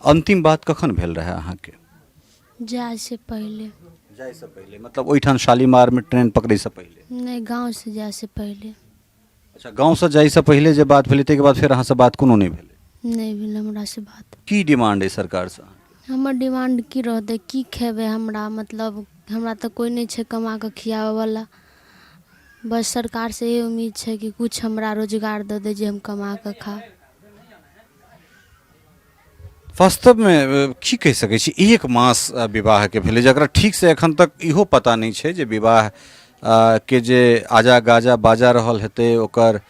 अन्तिम बात कखन भेल रहै अहाँके? जाइसँ पहिले। जाइसँ पहिले मतलब ओहिठाम शालीमारमे ट्रेन पकड़ैसँ पहिले? नहि, गाँवसँ जाइसँ पहिले। अच्छा, गाँवसँ जाइसँ पहिले जे बात भेलै ताहिके बाद फेर अहाँसँ बात कोनो नहि भेलै? नहि भेल हमरासँ बात। की डिमांड अइ सरकारसँ? हमर डिमांड की रहतै, की खेबै हमरा, मतलब हमरा तऽ कोइ नहि छै कमा कऽ खियाबऽवला। बस सरकारसँ इहे उम्मीद छै कि किछु हमरा रोजगार दऽ दै जे हम कमा कऽ खा। वास्तवमे की कहि सकै छी, एक मास विवाहके भेलै जकरा ठीकसँ एखन तक इहो पता नहि छै जे विवाह के जे आजा गाजा बाजा रहल हेतै ओकर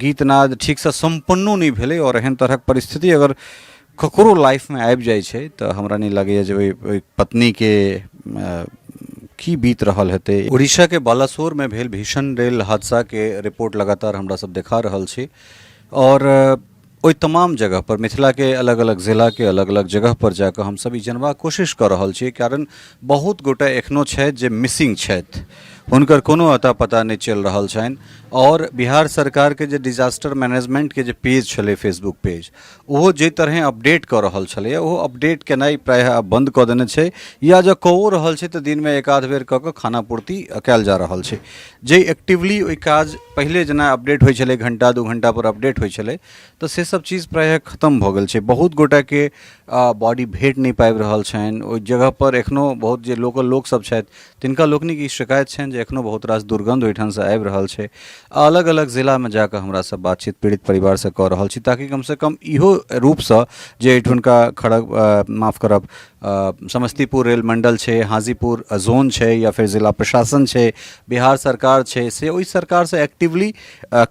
गीतनाद ठीकसँ सम्पन्नो नहि भेलै। आओर एहन तरहक परिस्थिति अगर ककरो लाइफमे आबि जाइ छै तऽ हमरा नहि लगैए जे ओहि पत्नीके की बीत रहल हेतै। उड़ीसाके बालासोरमे भेल भीषण रेल हादसाके रिपोर्ट लगातार हमरा सब देखा रहल छी आओर ओहि तमाम जगहपर मिथिलाके अलग अलग जिलाके अलग अलग जगहपर जाकऽ हमसब ई जनबाक कोशिश कऽ रहल छी, कारण बहुत गोटे एखनो छथि जे मिसिंग छथि, हुनकर कोनो अता पता नहि चलि रहल छनि। आओर बिहार सरकारके जे डिजास्टर मैनेजमेंटके जे पेज छलै फेसबुक पेज, ओहो जाहि तरहेँ अपडेट कऽ रहल छलैए ओहो अपडेट केनाइ प्रायः आब बन्द कऽ देने छै, या जँ कऽओ रहल छै तऽ दिनमे एक आध बेर कऽ कऽ खाना पूर्ति कयल जा रहल छै। जे एक्टिवली ओहि काज पहिले जेना अपडेट होइ छलै, घण्टा दू घण्टापर अपडेट होइ छलै, तऽ से सब चीज प्रायः खतम भऽ गेल छै। बहुत गोटाके बॉडी भेट नहि पाबि रहल छनि ओहि जगहपर। एखनो बहुत जे लोकल लोकसभ छथि तिनका लोकनिक ई शिकायत छनि जे एखनो बहुत रास दुर्गन्ध ओहिठामसँ आबि रहल छै। अलग अलग जिलामे जाकऽ हमरासभ बातचीत पीड़ित परिवारसँ कऽ रहल छी ताकि कमसँ कम इहो रूपसँ जे एहिठुनका खड़ग माफ करब समस्तीपुर रेल मण्डल छै, हाजीपुर जोन छै, या फेर जिला प्रशासन छै, बिहार सरकार छै, से ओहि सरकारसँ एक्टिवली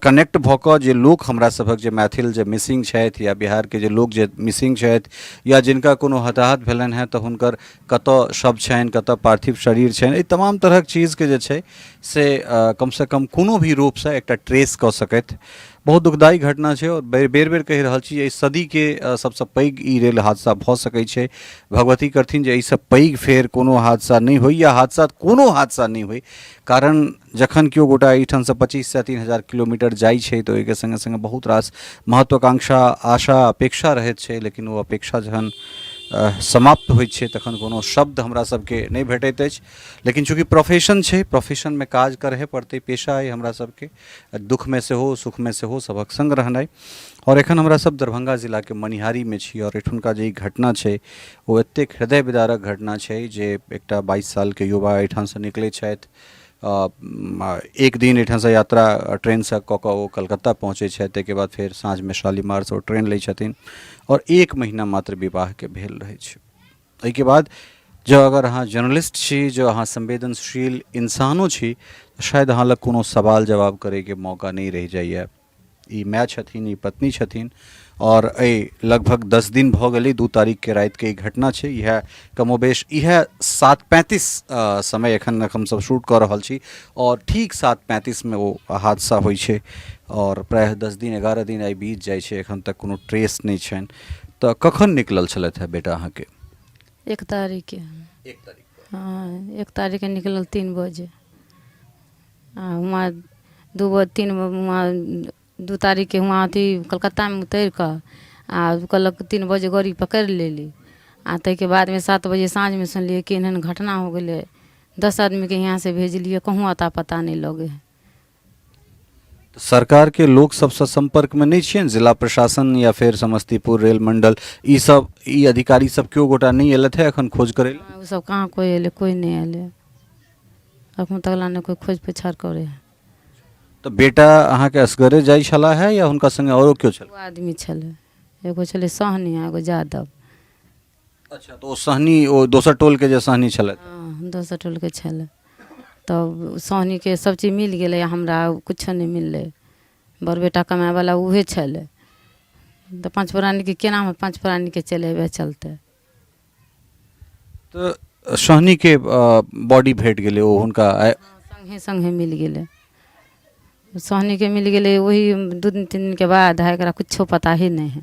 कनेक्ट भऽ कऽ जे लोक हमरा सभक जे मैथिल जे मिसिंग छथि या बिहारके जे लोक जे मिसिंग छथि या जिनका कोनो हताहत भेलनि हेँ तऽ हुनकर कतऽ शव छनि, कतऽ पार्थिव शरीर छनि, एहि तमाम तरहक चीजके जे छै से कमसँ कम कोनो भी रूपसँ एकटा ट्रेस कऽ सकथि। बहुत दुखदायी घटना छै आओर बेर बेर कहि रहल छी, एहि सदीके सबसँ पैघ ई रेल हादसा भऽ सकै छै। भगवती करथिन जे एहिसँ पैघ फेर कोनो हादसा नहि होइ या हादसा कोनो हादसा नहि होइ, कारण जखन केओ गोटा एहिठामसँ 25 सँ 3000 किलोमीटर जाइ छै तऽ ओहिके सङ्गे सङ्गे बहुत रास महत्वाकांक्षा, आशा, अपेक्षा रहैत छै, लेकिन ओ अपेक्षा जहन समाप्त होइ छै तखन कोनो शब्द हमरा सबके नहि भेटैत अछि। लेकिन चूँकि प्रोफेशन छै, प्रोफेशनमे काज करहे पड़तै, पेशा अइ हमरा सबके दुःखमे सेहो सुखमे सेहो सभक सङ्ग रहनाइ। आओर एखन हमरा सब दरभंगा जिलाके मनिहारीमे छी आओर एहिठुनका जे ई घटना छै ओ एतेक हृदय विदारक घटना छै जे एकटा 22 सालके युवा एहिठामसँ निकलै छथि, एक दिन एहिठामसँ यात्रा ट्रेनसँ कऽ कऽ ओ कलकत्ता पहुँचै छथि, ताहिके बाद फेर साँझमे शालीमारसँ ओ ट्रेन लै छथिन आओर एक महीना मात्र विवाहके भेल रहै छै। एहिके बाद जँ अगर अहाँ जर्नलिस्ट छी, जँ अहाँ संवेदनशील इंसानो छी, तऽ शायद अहाँ लग कोनो सवाल जवाब करैके मौका नहि रहि जाइए। ई माय छथिन, ई पत्नी छथिन आओर एहि लगभग 10 दिन भऽ गेलै, 2 तारीखके रातिके ई घटना छै। इएह कमोबेश इएह 7:35 समय एखन हमसभ शूट कऽ रहल छी आओर ठीक 7:35मे ओ हादसा होइ छै आओर प्रायः 10 दिन 11 दिन आइ बीत जाइ छै, एखन तक कोनो ट्रेस नहि छनि। तऽ कखन निकलल छलथि हे बेटा अहाँके? 1 तारीखके। 1 तारीख? हँ, 1 तारीखके निकलल 3 बजे आ हुआँ 2 बजे 3 हुआँ 2 तारीखके हुआँ अथी कलकत्तामे उतरि कऽ आ कहलक 3 बजे गाड़ी पकड़ि लेली आ ताहिके बादमे 7 बजे साँझमे सुनलियै कि एहन एहन घटना हो गेलै। 10 आदमीके यहाँसँ भेजलियै, कहूँ अता पता नहि लगै हइ। तऽ सरकारके लोक सबसँ सम्पर्कमे नहि छियनि? जिला प्रशासन या फेर समस्तीपुर रेल मंडल, ई सब ई अधिकारी सब केओ गोटा नहि एलथि हे एखन खोज करै लए? ओ सब कहाँ कोइ एलै, कोइ नहि एलै अखन तक ला, नहि कोइ खोज पुछार करै हइ। तऽ बेटा अहाँके असगरे जाइ छलाह हे या हुनका संगे औरो केओ छल? दू आदमी छलै, एगो छलै सहनी आ एगो यादव। अच्छा, तऽ ओ सहनी ओ दोसर टोलके जे सहनी छलथि? हँ, दोसर टोलके छलै। तब सहनीके सबचीज मिल गेलै, हमरा किछो नहि मिललै। बड़ बेटा कमाइवला उहे छलै, तऽ पाँच प्राणीके केना हम पाँच प्राणीके चलेबै चलतै? तऽ सहनीके बॉडी भेट गेलै ओ हुनका? सङ्गे सङ्गे मिल गेलै, सहनीके मिल गेलै ओही 2 दिन 3 दिनके बाद। है एकरा किछो पता ही नहि हइ।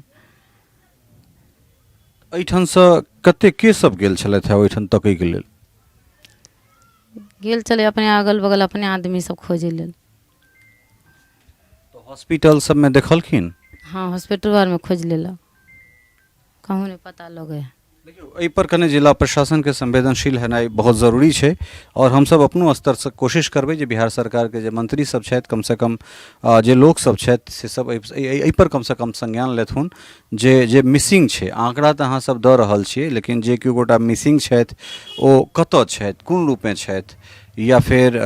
एहिठामसँ कतेक के सब गेल छलथि हे ओहिठाम तकैके लेल? गेल छलै अपने अगल बगल अपने आदमी सब खोजै लेल। तऽ हॉस्पिटल सबमे देखलखिन? हँ, हॉस्पिटल आरमे खोजि लेलक। कहूँ नहि पता लगै हइ। देखियौ, एहिपर कने जिला प्रशासनके संवेदनशील हेनाइ बहुत जरूरी छै आओर हमसभ अपनो स्तरसँ कोशिश करबै जे बिहार सरकारके जे मंत्री सब छथि, कमसँ कम जे लोकसभ छथि से सब एहिपर कमसँ कम संज्ञान लेथुन जे जे मिसिंग छै। आँकड़ा तऽ अहाँसभ दऽ रहल छियै, लेकिन जे केओ गोटा मिसिंग छथि ओ कतऽ छथि, कोन रूपेँ छथि या फेर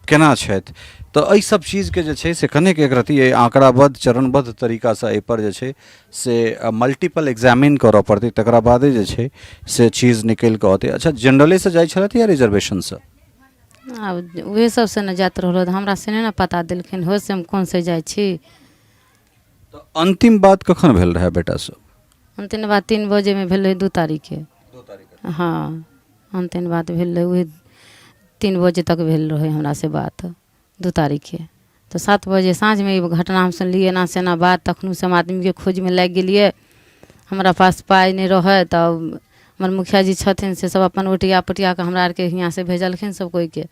केना छथि, तऽ एहि सब चीजके जे छै से कनेक एक रत्ती एहि आँकड़ाबद्ध चरणबद्ध तरीकासँ एहिपर जे छै से मल्टीपल एग्जामिन करऽ पड़तै, तकरा बादे जे छै से चीज निकलि कऽ अतै। अच्छा, जनरलेसँ जाइ छलथि या रिजर्वेशनसँ? आब उएह सबसँ ने जाइत रहलो, तऽ हमरा से नहि ने पता देलखिन, हो से हम कोनसँ जाइ छी। तऽ अन्तिम बात कखन भेल रहए बेटासँ? अन्तिम बात 3 बजेमे भेलै 2 तारीखके। हँ, अन्तिम बात भेल रहै उएह 3 बजे तक भेल रहै हमरासँ बात 2 तारीखके। तऽ 7 बजे साँझमे ई घटना हम सुनलियै, एना से एना बात। तखनोसँ हम आदमीके खोजमे लागि गेलियै। हमरा पास पाइ नहि रहै, तऽ हमर मुखिया जी छथिन, से सब अपन ओटिया पोटिया कऽ हमरा आरके हियाँसँ भेजलखिन सब कोइके।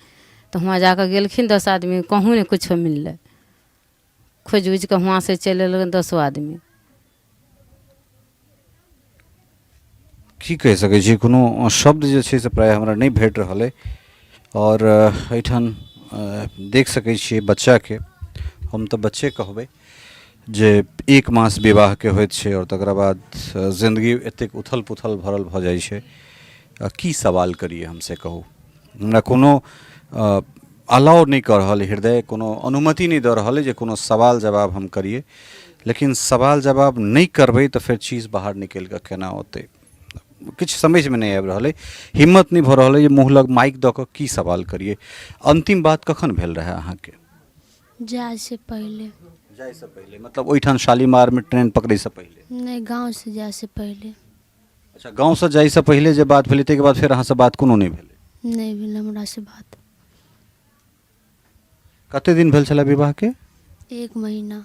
तऽ हुआँ जाकऽ गेलखिन 10 आदमी, कहूँ नहि किछो मिललै। खोजि उजि कऽ हुआँसँ चलि एलखिन 10 आदमी। की कहि सकै छी, कोनो शब्द जे छै से प्रायः हमरा नहि भेट रहल अइ। आओर एहिठाम देख सकै छियै बच्चाके, हम तऽ बच्चे कहबै, जे 1 मास विवाहके होइत छै आओर तकरा बाद जिन्दगी एतेक उथल पुथल भरल भऽ जाइ छै। की सवाल करियै हम से कहू, हमरा कोनो अलाउ नहि कऽ रहल हृदय, कोनो अनुमति नहि दऽ रहल अइ जे कोनो सवाल जवाब हम करियै। लेकिन सवाल जवाब नहि करबै तऽ फेर चीज बाहर निकलि कऽ केना औतै? किछु समझमे नहि आबि रहल अइ, हिम्मत नहि भऽ रहल अइ जे मुँह लग माइक दऽ कऽ की सवाल करियै। अन्तिम बात कखन भेल रहए अहाँके? जाइसँ पहिले। जाइसँ पहिले मतलब ओहिठाम शालीमारमे ट्रेन पकड़ैसँ पहिले? नहि, गाँवसँ जाइसँ पहिले। अच्छा, गाँवसँ जाइसँ पहिले जे बात भेलै, ताहिके बाद फेर अहाँसँ बात कोनो नहि भेलै? नहि भेल हमरासँ बात। कते दिन भेल छलै विवाहके? 1 महीना।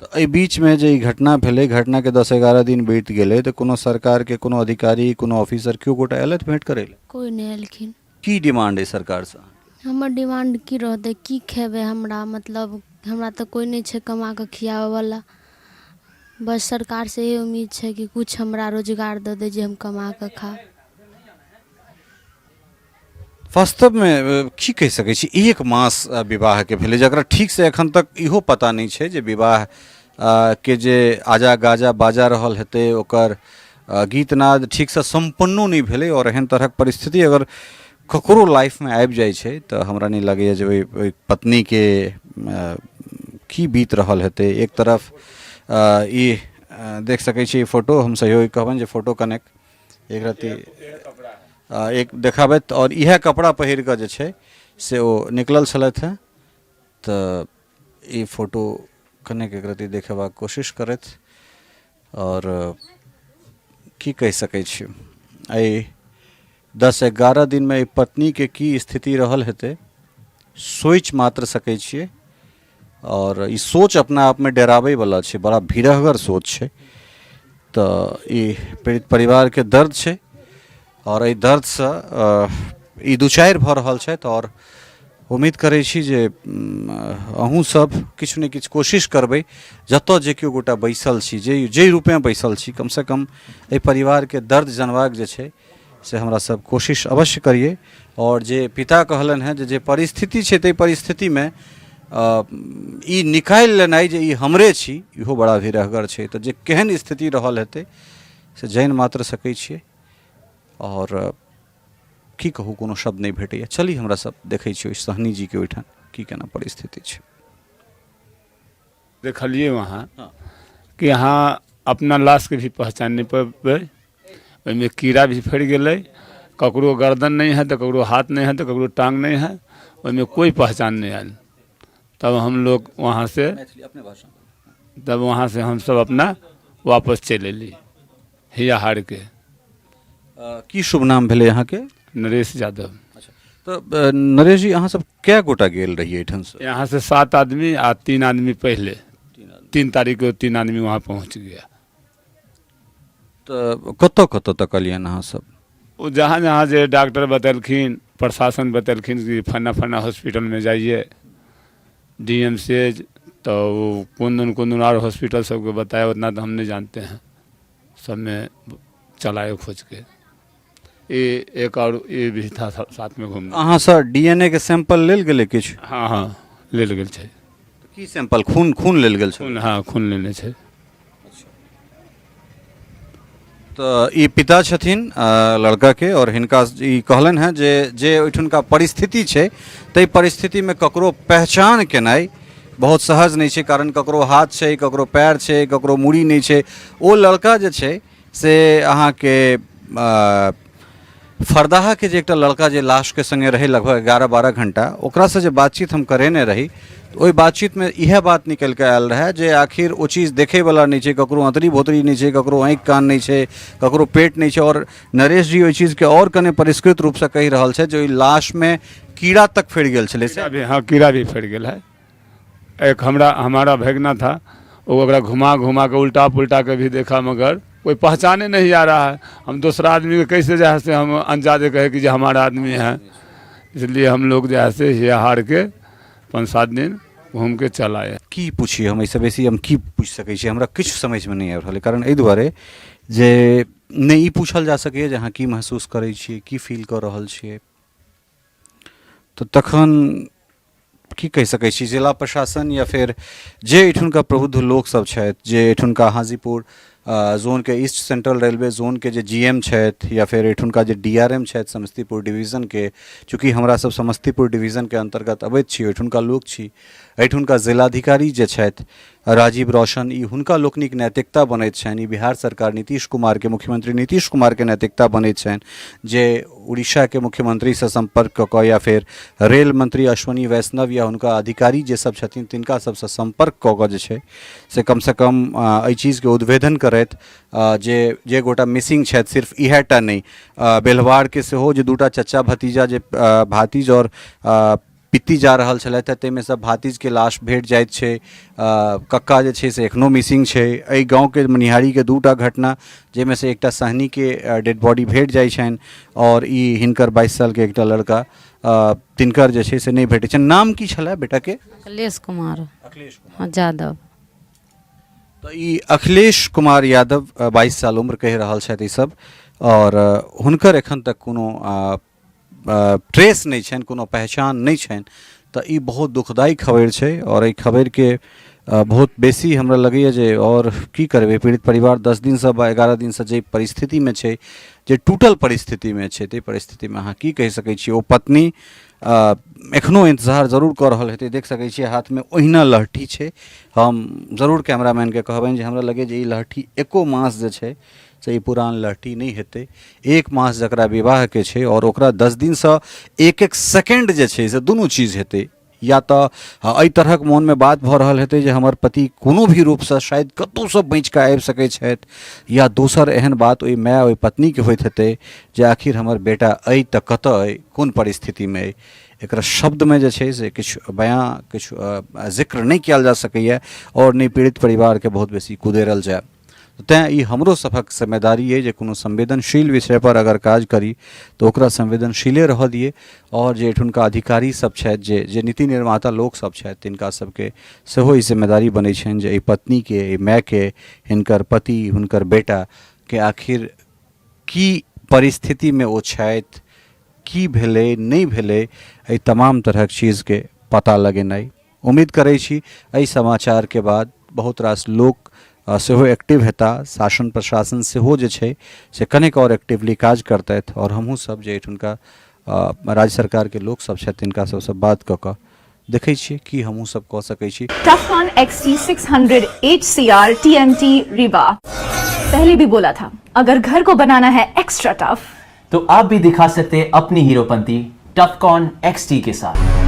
तऽ एहि बीचमे जे ई घटना भेलै, घटनाके 10-11 दिन बीत गेलै, तऽ कोनो सरकारके कोनो अधिकारी, कोनो ऑफिसर केओ गोटा अयलथि भेँट करै लए? कोइ नहि एलखिन। की डिमांड अइ सरकारसँ? हमर डिमांड की रहतै, की खेबै हमरा? मतलब हमरा तऽ कोइ नहि छै कमा कऽ खियाबैवला। बस सरकारसँ इहे उम्मीद छै कि किछु हमरा रोजगार दऽ दै जे हम कमा कऽ खा। वास्तवमे की कहि सकै छी, 1 मास विवाहके भेलै, जकरा ठीकसँ एखन तक इहो पता नहि छै जे विवाह के जे आजा गाजा बाजा रहल हेतै, ओकर गीतनाद ठीकसँ सम्पन्नो नहि भेलै। आओर एहन तरहक परिस्थिति अगर ककरो लाइफमे आबि जाइ छै तऽ हमरा नहि लगैए जे ओहि पत्नीके की बीत रहल हेतै। एक तरफ ई देख सकै छी फोटो, हम सहयोगी कहबनि जे फोटो कनेक एक रत्ती एक देखाबैत। आओर इएह कपड़ा पहिर कऽ जे छै से ओ निकलल छलथि हेँ। तऽ ई फोटो कनेक एक रत्ती देखेबाक कोशिश करथि। आओर की कहि सकै छी, एहि 10-11 दिनमे एहि पत्नीके की स्थिति रहल हेतै सोचि मात्र सकै छियै। आओर ई सोच अपना आपमे डराबैवला छै, बड़ा भीड़हगर सोच छै। तऽ ई पीड़ित परिवारके दर्द छै आओर एहि दर्दसँ ई दू चारि भऽ रहल छथि। आओर उम्मीद करै छी जे अहूँ सब किछु ने किछु कोशिश करबै, जतऽ जे केओ गोटा बैसल छी, जे जाहि रूपेँ बैसल छी, कमसँ कम एहि परिवारके दर्द जनबाक जे छै से हमरा सब कोशिश अवश्य करियै। आओर जे पिता कहलनि हेँ जे जे परिस्थिति छै ताहि परिस्थितिमे ई निकालि लेनाइ जे ई हमरे छी, इहो बड़ा भीरहगर छै। तऽ जे केहन स्थिति रहल हेतै से जानि मात्र सकै छियै। आओर की कहू, कोनो शब्द नहि भेटैए। चली हमरा सब देखै छी ओहि सहनी जीके ओहिठाम की केना परिस्थिति छै। देखलिए वहाँ कि यहाँ अपना लाश के भी पहचान नहीं पेबै, ओहिमे कीड़ा भी फड़ि गेलै, ककरो गर्दन नहीं है तऽ ककरो हाथ नहीं है तऽ ककरो टांग नहीं है, ओहिमे कोई पहचान नहीं आयल। तब हम लोग वहाँ से तब वहाँ से हम सब अपना वापस चलि अयली हिया हार के। की शुभ नाम भेलै अहाँके? नरेश यादव। तऽ नरेश जी, अहाँ सब कए गोटा गेल रहियै एहिठामसँ? यहाँ से 7 आदमी आ 3 आदमी पहले 3 तारीख को 3 आदमी वहाँ पहुँच गया। तऽ कतऽ कतऽ तकलियनि अहाँ सब? ओ जहाँ जहाँ जे डॉक्टर बतेलखिन, प्रशासन बतेलखिन कि फन्ना फन्ना हॉस्पिटल में जाइए, डी एम सी एच, तो वो कौन दिन कौन दिन और हॉस्पिटल सबको बताया, उतना तो हम नहीं जानते हैं, सब में चलाए खोज के। ये एक और ये भी था साथ में घूमने। अहाँसँ डीएनए के सैंपल लेल गेलै किछु? हाँ हाँ, लेल गेल छै। की सैंपल? खून? खून लेल गेल छै? खून, हाँ, खून लेने छै। तऽ ई पिता छथिन लड़काके, आओर हिनका ई कहलनि हेँ जे जे ओहिठुनका परिस्थिति छै ताहि परिस्थितिमे ककरो पहचान केनाइ बहुत सहज नहि छै, कारण ककरो हाथ छै, ककरो पैर छै, ककरो मूड़ी नहि छै। ओ लड़का जे छै से अहाँके फरदाहाके जे एकटा लड़का जे लाशके सङ्गे रहै लगभग 11-12 घण्टा, ओकरासँ जे बातचीत हम करेने रही, तऽ ओहि बातचीतमे इएह बात निकलि कऽ आयल रहए जे आखिर ओ चीज देखैवला नहि छै, ककरो अँतरी भोतरी नहि छै, ककरो आँखि कान नहि छै, ककरो पेट नहि छै। आओर नरेश जी ओहि चीजके आओर कने परिष्कृत रूपसँ कहि रहल छथि जे ओहि लाशमे कीड़ा तक फड़ि गेल छलै। कीड़ा भी, हाँ, कीड़ा भी फड़ि गेल है। एक हमरा हमारा भगना था, वो ओकरा घुमा घुमा के उल्टा पुल्टा के भी देखा, मगर कोई पहचाने नहीं आ रहा है। हम दूसरा आदमी के कैसे जो है से हम अंजादे कहे कि जो हमारा आदमी है, इसलिए हम लोग जो है से हिया हार के 5-7 दिन घूम के चल आए। की पूछिए हम, एहिसँ बेसी हम की पूछि सकै छी? हमरा किछु समझमे नहि आबि रहल अइ, कारण एहि दुआरे जे नहि ई पूछल जा सकैए जे अहाँ की महसूस करै छियै, की फील कऽ रहल छियै। तऽ तखन की कहि सकै छी? जिला प्रशासन या फेर जे एहिठुनका प्रबुद्ध लोकसभ छथि, जे एहिठुनका हाजीपुर जोनके ईस्ट सेंट्रल रेलवे जोनके जे जी एम छथि या फेर एहिठुनका जे डी आर एम छथि समस्तीपुर डिवीजनके, चूँकि हमरा सब समस्तीपुर डिवीजनके अन्तर्गत अबैत छी, ओहिठुनका लोक छी, एहिठुनका जिलाधिकारी जे छथि राजीव रोशन, ई हुनका लोकनिक नैतिकता बनैत छनि, ई बिहार सरकार नीतीश कुमारके, मुख्यमंत्री नीतीश कुमारके नैतिकता बनैत छनि जे उड़ीसाके मुख्यमंत्रीसँ सम्पर्क कऽ कऽ या फेर रेल मंत्री अश्विनी वैष्णव या हुनका अधिकारी जे सब छथिन तिनका सबसँ सम्पर्क कऽ कऽ जे छै से कमसँ कम एहि चीजके उद्भेदन करथि जे जे गोटा मिसिंग छथि। सिर्फ इएह टा नहि, बेलवारके सेहो जे दूटा चचा भतीजा, जे भातिज आओर पित्ती जा रहल छलथि हँ, ताहिमे सँ भातिजके लाश भेट जाइत छै, कक्का जे छै से एखनो मिसिंग छै। एहि गाँवके मनिहारीके दूटा घटना, जाहिमे सँ एकटा सहनीके डेड बॉडी भेट जाइ छनि आओर ई हिनकर 22 सालके एकटा लड़का तिनकर जे छै से नहि भेटै छनि। नाम की छलै बेटाके? अखिलेश कुमार। अखिलेश कुमार। हँ, यादव। तऽ ई अखिलेश कुमार यादव 22 साल उम्र कहि रहल छथि ईसभ, आओर हुनकर एखन तक कोनो ट्रेस नहि छनि, कोनो पहचान नहि छनि। तऽ ई बहुत दुखदायी खबरि छै आओर एहि खबरिके बहुत बेसी हमरा लगैए जे आओर की करबै। पीड़ित परिवार 10 दिनसँ 11 दिनसँ जाहि परिस्थितिमे छै, जे टूटल परिस्थितिमे छै, ताहि परिस्थितिमे अहाँ की कहि सकै छियै? ओ पत्नी एखनो इन्तजार जरूर कऽ रहल हेतै। देख सकै छियै हाथमे ओहिना लहठी छै। हम जरूर कैमरामैनके कहबनि जे हमरा लगैए जे ई लहठी एको मास जे छै से ई पुरान लहठी नहि हेतै। एक मास जकरा विवाहके छै आओर ओकरा 10 दिनसँ एक एक सेकेंड जे छै से दुनू चीज हेतै, या तऽ एहि तरहक मोनमे बात भऽ रहल हेतै जे हमर पति कोनो भी रूपसँ शायद कतहुसँ बचि कऽ आबि सकै छथि, या दोसर एहन बात ओहि माय, ओहि पत्नीके होइत हेतै जे आखिर हमर बेटा अइ तऽ कतऽ अइ, कोन परिस्थितिमे अइ। एकरा शब्दमे जे छै से किछु बयाँ, किछु जिक्र नहि कयल जा सकैए आओर नहि पीड़ित परिवारके बहुत बेसी कुदेरल जाय। तैँ ई हमरो सभक जिम्मेदारी अइ जे कोनो संवेदनशील विषयपर अगर काज करी तऽ ओकरा संवेदनशीले रहऽ दियै, आओर जे एहिठुनका अधिकारी सब छथि, जे जे नीति निर्माता लोक सब छथि, तिनका सबके सेहो ई जिम्मेदारी बनै छनि जे एहि पत्नीके, एहि मायके हिनकर पति, हुनकर बेटाके आखिर की परिस्थितिमे ओ छथि, की भेलै, नहि भेलै, एहि तमाम तरहक चीजके पता लगेनाइ। उम्मीद करै छी एहि समाचारके बाद बहुत रास लोक सेहो एक्टिव हेता, शासन प्रशासन सेहो जे छै से कनेक आओर एक्टिवली काज करतथि, आओर हमहूँ सब जे एहिठुनका राज्य सरकारके लोक सब छथि तिनका सबसँ बात कऽ कऽ देखै छियै की हमहूँ सब कऽ सकै छी। Tufcon XT600 HCR TMT Rewa। पहले भी बोला था, अगर घर को बनाना है एक्स्ट्रा टफ तो आप भी दिखा सकते हैं अपनी हीरोपंती टफकॉन XT के साथ।